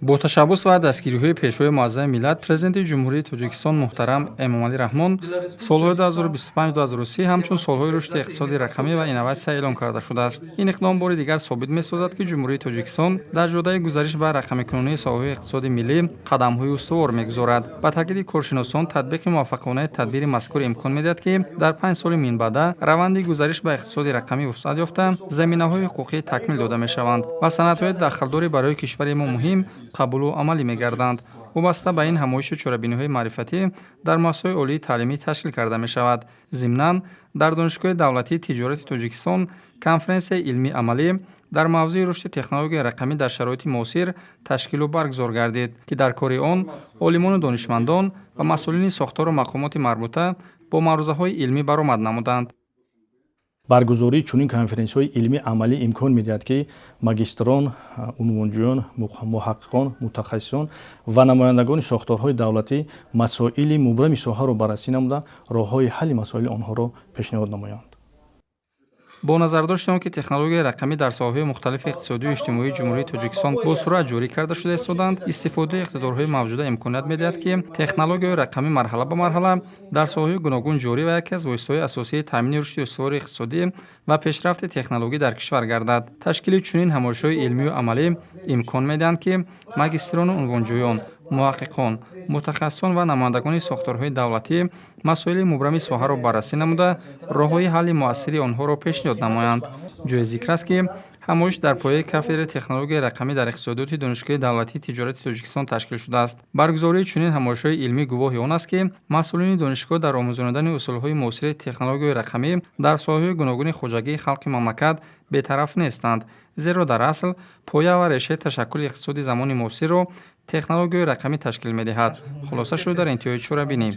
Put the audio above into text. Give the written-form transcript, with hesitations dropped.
Бо ташаббус ва дастгириҳои Пешвои муаззами миллат, Президенти Ҷумҳурии Тоҷикистон муҳтарам Эмомалӣ Раҳмон, солҳои 2025-2030 ҳамчун солҳои рушди иқтисоди рақамӣ ва инноватсия эълон карда шудааст. Ин иқдом бори дигар собит месозад, ки Ҷумҳурии Тоҷикистон дар ҷодаи гузариш ба рақамикунонии соҳаҳои иқтисоди миллӣ қадамҳои устувор мегузорад. Ба таъкиди коршиносон, татбиқи муваффақонаи тадбири мазкур имкон медиҳад, ки дар 5 соли минбаъда раванди гузариш ба иқтисоди рақамӣ вусъат ёфта, заминаҳои ҳуқуқӣ такмил дода мешаванд ва санадҳои дахлдори барои кишвари мо муҳим қабулу амалӣ мегарданд. Вобаста ба ин, ҳамоишу чорабиниҳои маърифатӣ дар муассисаҳои олии таълимӣ ташкил карда мешавад. Зимнан, дар Донишгоҳи давлатии тиҷорати Тоҷикистон конференсияи илмӣ амалӣ дар мавзӯи рушди технологияи рақамӣ дар шароити муосир ташкилу баргузор гардид, ки дар кори он олимону донишмандон ва масъулини сохтору мақомоти марбута бо маърузаҳои илмӣ баромад намуданд. Баргузории чунин конференсияҳои илмӣ амалӣ имкон медиҳад, ки магистрон, унвонҷӯён, муҳаққиқон, мутахассисон ва намояндагони сохторҳои давлатӣ масоили мубрами соҳаро баррасӣ намуда, роҳҳои ҳалли масоили онҳоро пешниҳод намоянд. Бо назардошти он ки технологияи рақамӣ дар соҳаҳои мухталифи иқтисодию иҷтимоии Ҷумҳурии Тоҷикистон бо суръат ҷорӣ карда шуда истодаанд, истифодаи иқтидорҳои мавҷуда имконият медиҳад, ки технологияҳои рақамӣ марҳала ба марҳала дар соҳаҳои гуногун ҷорӣ ва яке аз воситаҳои асосии таъмини рушди устувори иқтисодӣ ва пешрафти технологӣ дар кишвар гардад. Ташкили чунин ҳамоишҳои илмию амалӣ имкон медиҳанд, ки магистрону унвонҷӯён, муҳаққиқон, мутахассисон ва намояндагони сохторҳои давлатӣ масоили мубрами соҳаро баррасӣ намуда, роҳҳои ҳалли муассири онҳоро пешниҳод намоянд. Ҷои зикр аст, ки ҳамоиш дар пояи кафедраи технологияи рақамӣ дар иқтисодиёти Донишгоҳи давлатии тиҷорати Тоҷикистон ташкил шудааст. Баргузории чунин ҳамоишҳои илмӣ гувоҳи он аст, ки масъулини донишгоҳ дар омӯзонидани усулҳои муосири технологияи рақамӣ дар соҳаҳои гуногуни хоҷагии халқи мамлакат бетараф нестанд, зеро дар асл поя ва решаи ташаккули иқтисоди замони муосирро технологияи рақамӣ ташкил медиҳад, хулоса шуд дар интиҳои чорабинӣ.